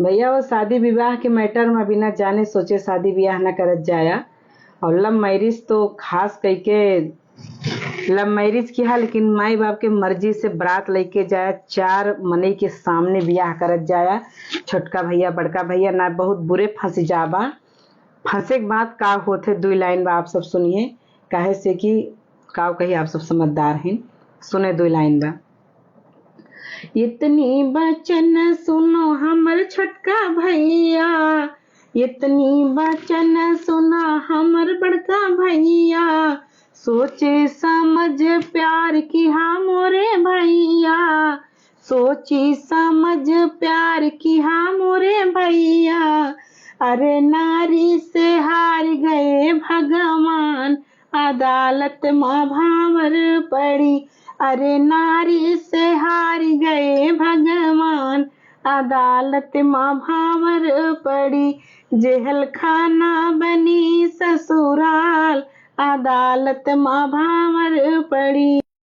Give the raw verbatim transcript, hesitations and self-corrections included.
भैया, वो शादी विवाह के मैटर में बिना जाने सोचे शादी ब्याह न करत जाया। और लव मैरिज तो खास करके लव मैरिज किहा, लेकिन माई बाप के मर्जी से बरात लेके जाया, चार मनई के सामने ब्याह करत जाया। छोटका भैया, बड़का भैया ना बहुत बुरे फंस जाबा। फंसे के बाद का होथे, दुई लाइन बा, आप सब सुनिए, काहे से कि काव कही, आप सब समझदार हैं। सुने, दुई लाइन बा। इतनी बचन सुनो हमर छोटका भैया, इतनी बचन सुना हमर बड़का भैया, सोचे समझ प्यार किहा मोरे भैया, सोची समझ प्यार किहा मोरे भैया। अरे नारी से हार गए भगवान, अदालत मा भांवर पड़ी। अरे नारी से हार गए भगवान, अदालत मा भांवर पड़ी। जेहल खाना बनी ससुराल, अदालत मा भांवर पड़ी।